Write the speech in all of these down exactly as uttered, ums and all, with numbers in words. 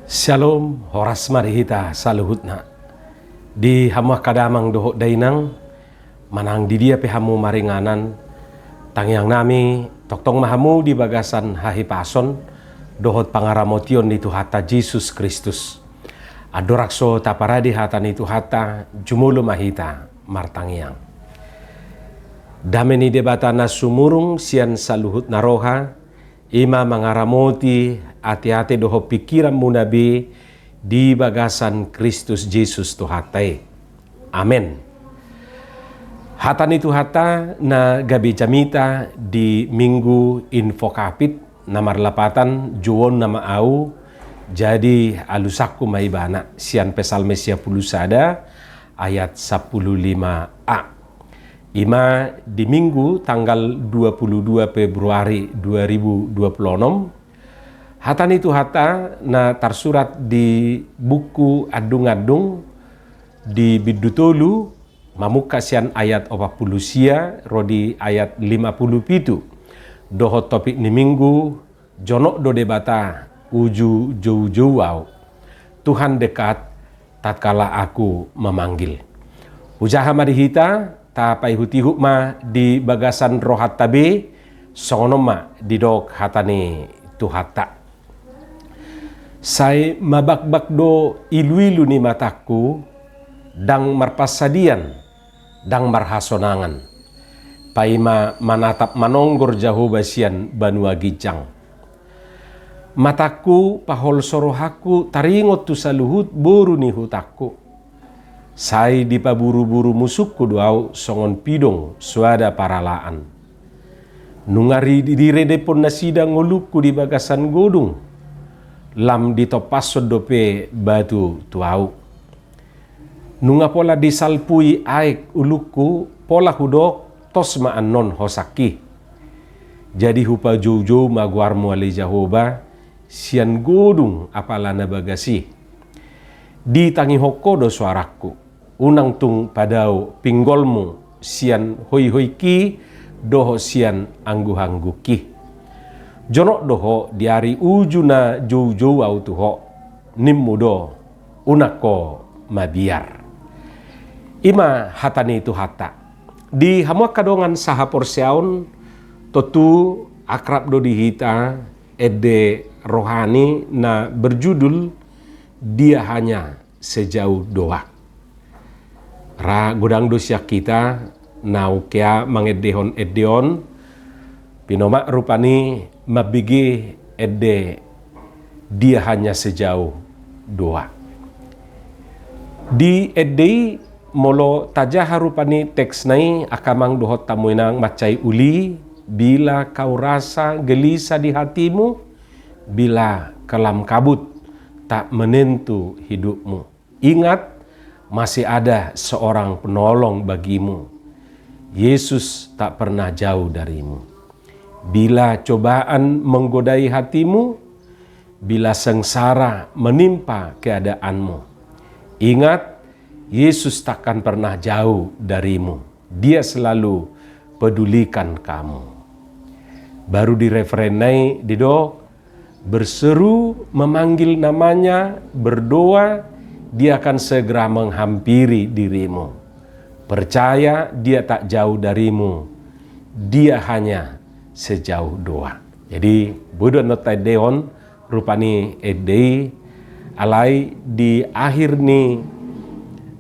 Syalom, horas ma di hita saluhutna. Di hamu angka damang dohot dainang, manang di dia pe hamu maringanan, tangiangnami, tongtong ma hamu di bagasan hahipason dohot pangaramotion ni Tuhanta Jesus Kristus. Andorang so taparade hata ni Tuhanta, jumolo ma hita martangiang. Dame ni Debata na sumurung sian saluhutna roha, i ma mangaramoti ateate dohot pingkiranmuna be di bagasan Kristus Jesus Tuhanta i. Amen. Hata ni Tuhanta na gabe jamita di Minggu Invocavit, na marlapatan Jouonna ma ahu, jadi alusanku ma ibana, sian Psalmen sia pulu sada ayat sampulu lima a. I ma di Minggu tanggal dua pulu dua Februari dua ribu dua pulu onom. Hata ni Tuhanta na tarsurat di buku Andung-andung di bindu tolu, mamungka sian ayat opat pulu sia ro di ayat lima pulu pitu, dohot topik ni Minggu, Jonok do Debata uju joujou ahu. Tuhan dekat tatkala aku memanggil. Hujaha ma di hita, tapaihut-ihut ma di bagasan rohanta be, songon on ma didok hata ni Tuhanta. Sai mabakbak do iluilu ni matangku, ndang marpansadian, ndang marhasonangan. Paima manatap manonggor Jahowa sian banua ginjang. Matangku paholso rohangku taringot tu saluhut boru ni hutangku. Sai dipaburu-buru musungku do ahu songon pidong soada paralaan. Nunga ri-, diredepon nasida ngolungku di bagasan godung, lam ditompashon dope batu tu ahu. Nunga pola disalpui aek ulungku, pola hudok, tos ma annon hosangki. Jadi hupajoujou ma goarmu ale Jahowa, sian godung apala na bagas i. Ditangihon Ho do soarangku, unang tung padao pinggolmu sian hoihoingki dohot sian angguhanggungki. Jonok do Ho di ari uju na joujou ahu tu Ho, nimmu do, unang ho mabiar. I ma hata ni Tuhanta. Di hamu angka dongan sahaporseaon, tontu akrab do di hita ende rohani na berjudul Dia Hanya Sejauh Doa. Ra godang do sian hita na ungkea mangendehon ende on, pinomat rupani mambege ende Dia Hanya Sejauh Doa. Di ende i molo tajaha rupani teksna i, angka amang dohot hamu inang mansai uli, bila kau rasa gelisah di hatimu, bila kelam kabut tak menentu hidupmu. Ingat, masih ada seorang penolong bagimu. Yesus tak pernah jauh darimu. Bila cobaan menggodai hatimu, bila sengsara menimpa keadaanmu, ingat, Yesus takkan pernah jauh darimu. Dia selalu pedulikan kamu. Baru di referen na i didok, berseru, memanggil namanya, berdoa, Dia akan segera menghampiri dirimu. Percaya, Dia tak jauh darimu. Dia hanya sejauh doa. Jadi, boi do annon taendehon rupani ende i, alai di akhir ni,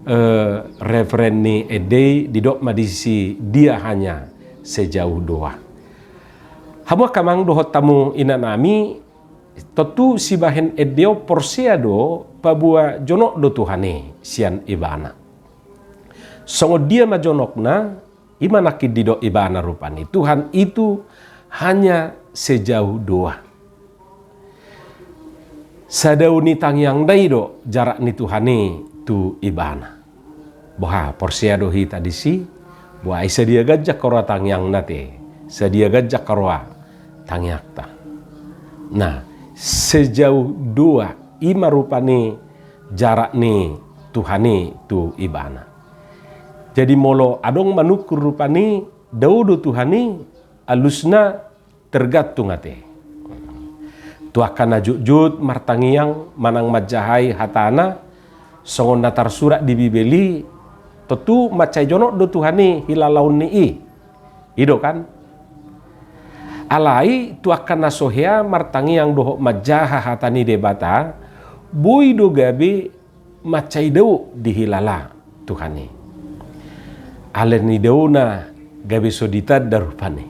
eh, referen ni ende i, didok ma disi, Dia hanya sejauh doa. Hamu angka amang dohot hamu inanami, tontu sibahen ende on porsea do paboa jonok do Tuhan i sian ibana. Songon dia ma jonokna, i ma nangkin didok ibana rupani, Tuhan itu hanya sejauh doa. Sadao ni tangiangna i do jarak ni Tuhan i tu ibana. Boha, porsea do hita disi? Boha, ai sadia ganjang roha tangiangna te, sadia ganjang roha tangiangta. Nah, sejauh doa, i ma rupani jarak ni Tuhan i tu ibana. Jadi molo adong manungkun rupani, dao do Tuhan i, alusna tergantung ate. Tu angka na jotjot martangiang manang manjahai hatana, songon na tarsurat di Bibel i, tontu mansai jonok do Tuhan i hilalaon ni i. I do kan? Alai tu angka na so hea martangiang dohot manjaha hata ni Debata, boi do gabe mansai dao dihilala Tuhan i. Alani daona gabe so ditanda rupani.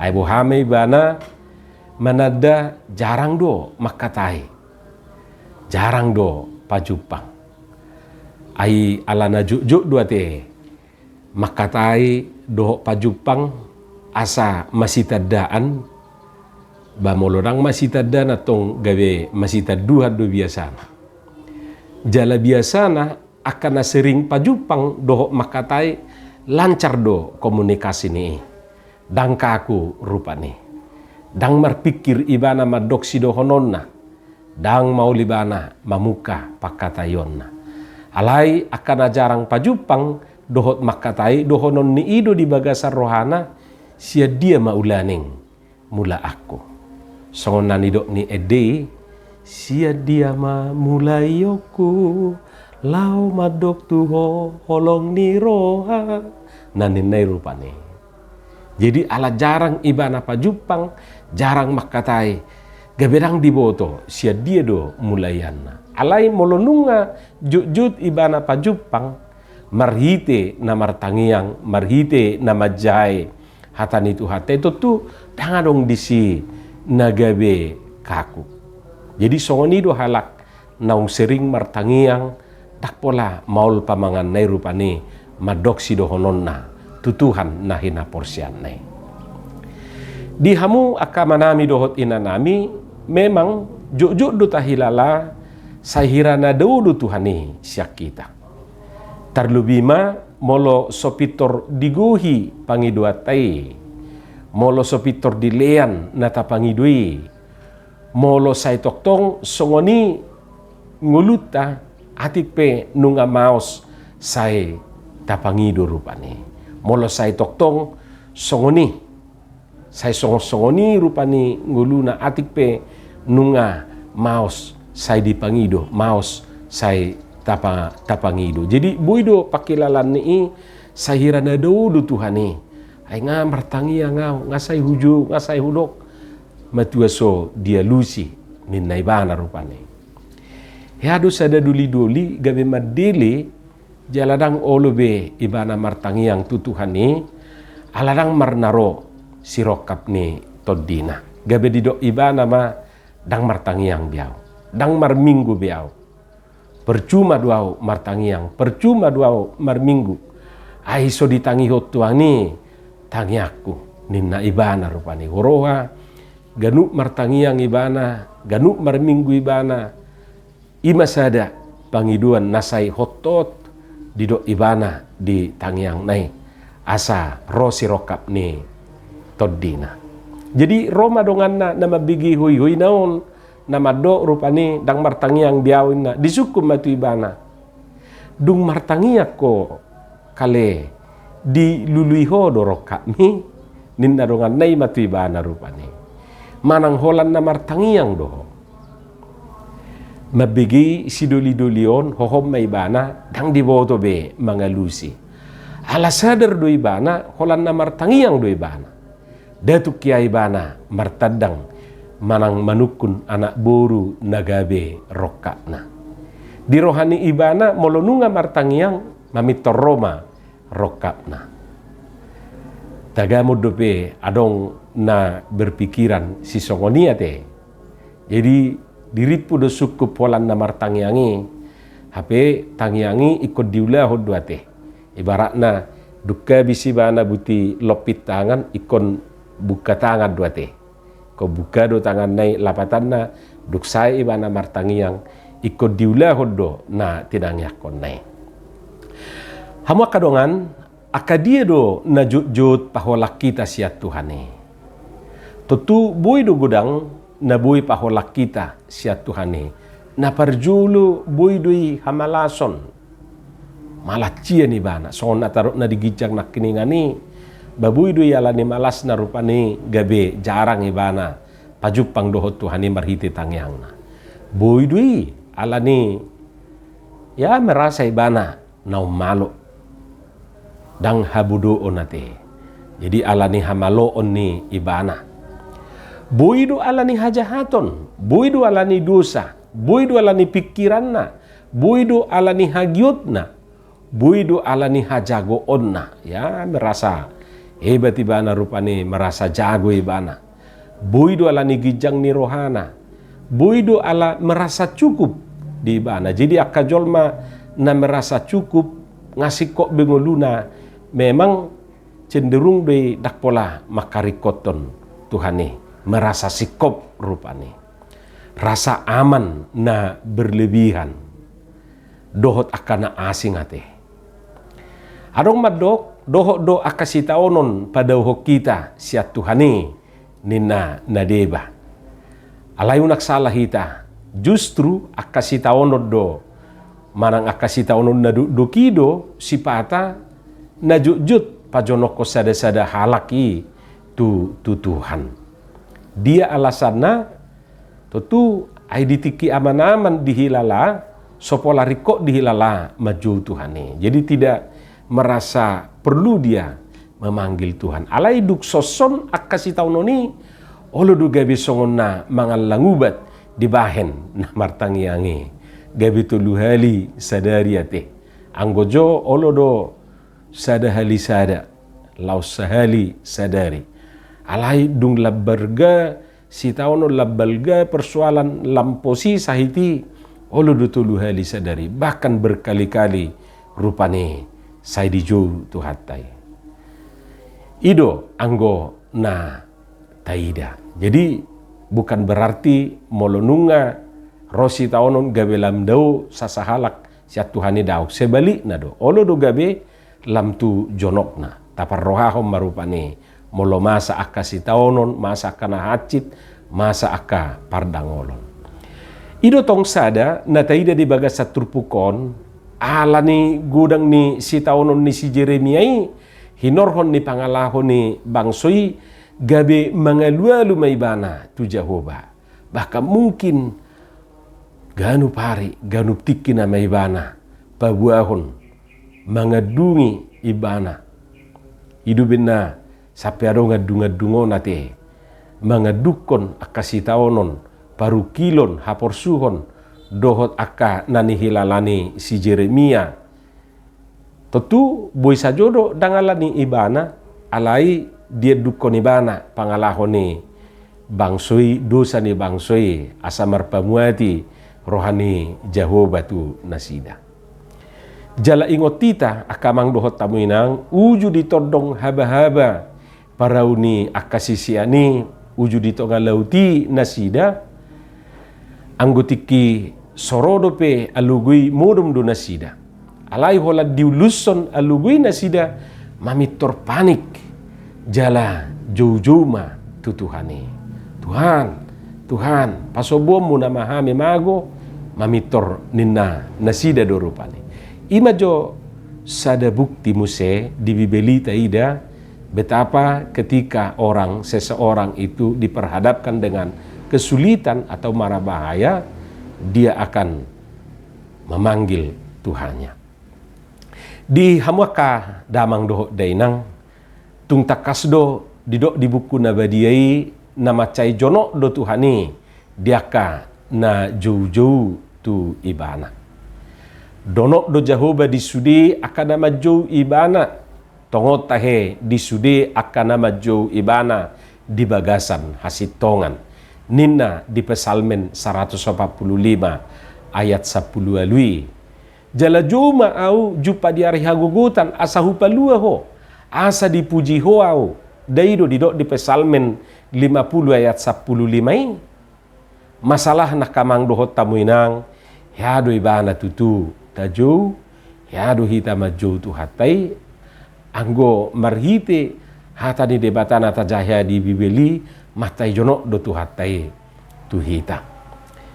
Ai boha ma ibana mananda jarang do mangkatai. Jarang do pajumpang. Ai ala na jotjot do ate mangkatai dohot pajumpang asa masitandaan, ba molo ndang masitandaan antong gabe masitanduhan do biasana. Jala biasana angka na sering pajumpang dohot mangkatai lancar do komunikasi ni i. Ndang kaku rupani. Ndang marpingkir ibana mandok sidohononna. Ndang maol ibana mamungka pangkataionna. Alai angka na jarang pajumpang dohot mangkatai dohonon ni i do di bagasan rohana, sian dia ma ulaning mulaanku. Songon na nidok ni ende i, sian dia ma mulaionku, laho mandok tu ho holong ni roha. Na ninna i rupani. Jadi ala jarang ibana pajumpang, jarang mangkatai, gabe ndang diboto sian dia do mulaianna. Alai molo nunga jotjot ibana pajumpang, marhite na martangiang, marhite na manjahai hata ni Tuhanta i, tontu ndang adong disi na gabe kaku. Jadi songon i do halak naung sering martangiang, ndang pola maol pamanganna i rupani mandok sidohononna tu Tuhan na hinaporseanna i. Di hamu angka amanami dohot inanami, memang jotjot do tahilala sai hira na dao do Tuhan i sian hita. Tarlobi ma molo so pintor digohi pangidoanta i, molo so pintor dilean na tapangido i, molo sai tongtong songon i ngolunta, atik pe nunga maos sai tapangido rupani. Molo sai tongtong songon i, sai songon-songon i rupani ngoluna, atik pe nunga maos sai dipangido, maos sai tapa-, tapangido. Jadi boi do pangkilalaan ni i, sai hira na dao do Tuhan i. Ai nga martangiang au, nga sai hujou, nga sai hudok. Matua so dialusi, ninna ibana rupani. Hea do sada doli-doli gabe mandele, jala ndang olo be ibana martangiang tu Tuhan i, ala ndang marnaro sirongkap ni tondina. Gabe didok ibana ma, ndang martangiang be au, ndang marminggu be au. Percuma do au martangiang, percuma do au marminggu. Ai so ditangihon Tuhan i tangiangku, ninna ibana rupani. Huroha ganup martangiang ibana, ganup marminggu ibana, i ma sada pangidoan na sai hottot didok ibana di tangiangna i, asa ro sirongkap ni tondina. Jadi ro ma donganna na mambege hoihoina on, na mandok rupani, ndang martangiang be au, inna. Disungkun ma tu ibana, dung martangiang ho kale, dilului ho do rongkapmi? Ninna donganna i ma tu ibana rupani. Manang holan na martangiang do ho? Mambege sidoli-doli on, hohom ma ibana ndang diboto be mangalusi. Ala sadar do ibana holan na martangiang do ibana. Nda tung hea ibana martandang manang manungkun anak boru na gabe rongkapna. Di roha ni ibana molo nunga martangiang, mamintor ro ma rongkapna. Tagamon dope adong na berpikiran sisongon i ate. Jadi dirimpu do sungkup holan na martangiang i, hape tangiang i ingkon diulahon do ate. Ibaratna dung habis ibana buti lompit tangan, ingkon buka tangan do ate. Ingkon buka do tanganna i, lapatanna dung sae ibana martangiang, ingkon diulahon do na tinangiangkonna i. Hamu angka dongan, angka dia do na jotjot paholang hita sian Tuhan i? Tontu boi do godang na boi paholang hita sian Tuhan i. Na parjolo, boi do i hamalason. Malas sian ibana, songon na tardok na di ginjang nangkiningan i, ba boi do i ala ni malasna rupani gabe jarang ibana pajumpang dohot Tuhan i marhite tangiangna. Boi do i alani, ya, merasa ibana na ummalo, ndang habodoon ate. Jadi alani hamaloon ni ibana. Boi do alani hajahaton, boi do alani dosa, boi do alani pingkiranna, boi do alani hagiotna, boi do alani hajagoonna. Ya, merasa hebat ibana rupani, merasa jago ibana. Boi do alani ginjang ni rohana. Boi do ala merasa cukup di ibana. Jadi angka jolma na merasa cukup, nga singkop be ngoluna, memang cenderung do i ndang pola mangkaringkothon Tuhan i. Merasa singkop rupani. Rasa aman na berlebihan dohot angka na asing ate. Adong mandok, dohot do angka sitaonon padaohon hita sian Tuhan i, ninna na deba. Alai unang sala hita, justru angka sitaonon do, manang angka sitaonon na dokdok i do sipata na jotjot pajonokhon sada-sada halak i tu, tu Tuhan. Dia alasanna? Tontu ai di tingki aman-aman dihilala, so pola ringkot dihilala manjou Tuhan i. Jadi tidak merasa perlu dia memanggil Tuhan. Alai dung songon on angka sitaonon i, olo do gabe songon na mangallang ubat dibahen na martangiang i. Gabe tolu hali sadari ate. Anggo jo olo do sada hali sada, laos sahali sadari. Alai dung lam balga sitaonon, lam balga persoalan, lam posi sahit i, olo do tolu hali sadari, bahkan berkali-kali rupani sai dijou Tuhanta i. I do anggo na taida. Jadi bukan berarti molo nunga ro sitaonon gabe lam dao sasahalak sian Tuhan i, daong. Sebalikna do, olo do gabe lam tu jonokna. Taparrohahon ma rupani molo masa angka sitaonon, masa angka na hansit, masa angka pardangolon. I do tong sada na taida di bagasan turpuk on, alani godang ni sitaonon ni si Jeremia i, hinorhon ni pangalaho ni bangso i, gabe mangalualu ma ibana tu Jahowa. Bahkan mungkin ganup ari, ganup tingki nama ibana paboahon, mangandungi ibana. I do umbahen na sampe adong andung-andung on ate, mangandungkon angka sitaonon, parungkilon, haporsuhon, dohot angka na nihilala ni si Jeremia. Tontu boi sajo do ndang alani ibana, alai diandungkon ibana pangalaho ni bangso i, dosa ni bangso i, asa marpamuati roha ni Jahowa tu nasida. Jala ingot hita angka amang dohot hamu inang, uju di tondong habahaba parau ni angka sisean i, uju di tonga laut i nasida, anggo tingki so ro dope alogo i modom do nasida. Alai holan diulushon alogo i nasida, mamintor panik, jala joujou ma tu Tuhan i. Tuhan, Tuhan, pasombuonmu nama hami mago, mamintor ninna nasida do rupani. I ma jo sada bukti muse di Bibel i taida, betapa ketika orang, seseorang itu diperhadapkan dengan kesulitan atau mara bahaya, dia akan memanggil Tuhannya. Di hamu angka damang dohot dainang, tung tangkas do didok di buku na badia i, na mansai jonok do Tuhan i di angka na joujou tu ibana. Donok do Jahowa di sude angka na manjou ibana. Tongon tahe di sude angka na manjou ibana di bagasan hasintongan. Ninna di Psalmen saratus opat pulu lima ayat sampulu ualu i. Jala jou ma ahu jumpa di ari hagogotan asa hupalua ho, asa dipuji ho ahu. Dai do didok di Psalmen lima pulu ayat sampulu lima i. Masalahna angka amang dohot hamu inang, hea do ibana tutu tajou, hea do hita manjou Tuhanta i, anggo marhite hata ni Debata na tajaha di Bibel i, mansai jonok do Tuhanta i tu hita.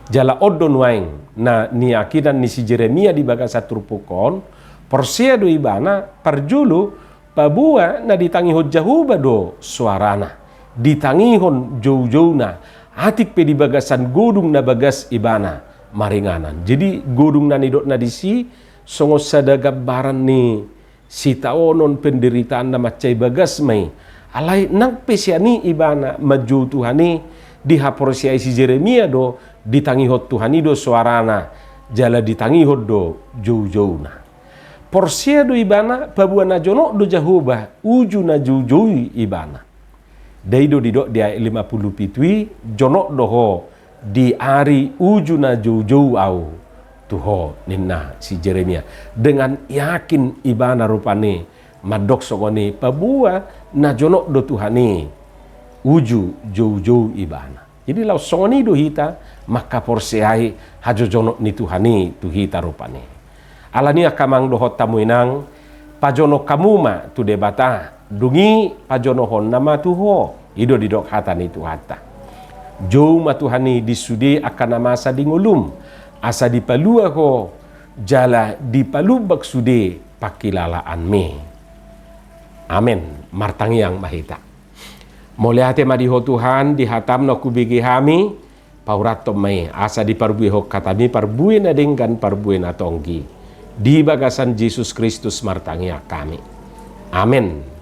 Jala on do nuaeng na niakinan ni si Jeremia di bagasan turpuk on, porsea do ibana, parjolo, paboa na ditangihon Jahowa do soarana, ditangihon joujouna, Atik pe di bagasan godung na bagas ibana maringanan. Jadi godung na nidokna disi songon sada gambaran ni sitaonon penderitaan na mansai bagas ma i. Alai nang pe sian i ibana manjou Tuhan i, dihaporseai si Jeremia do, ditangihon Tuhan i do soarana, jala ditangihon do joujouna. Porsea do ibana paboa na jonok do Jahowa uju na joujou i ibana. Dai do didok di ayat lima pulu pitu i, jonok do ho di ari uju na joujou ahu tu ho, ninna si Jeremia. Dengan yakin ibana rupani mandok songon i, paboa na jonok do Tuhan i uju joujou ibana. Jadi laos songon i do hita mangkaporseai hajojonok ni Tuhan i tu hita rupani. Alani i angka amang dohot hamu inang, pajonok hamu ma tu Debata, dung i pajonohonna ma tu ho. I do didok hata ni Tuhanta. Jou ma Tuhan i di sude angka na masa di ngolum, asa dipalua ho jala dipalumbak sude pangkilalaanmi. Amen. Martangiang ma hita. Mauliate ma di ho Tuhan, di hatam na hubege hami, paurathon ma i, asa diparbuehon hatami parbue na denggan parbue na tonggi. Di bagasan Jesus Kristus martangiang hami. Amen.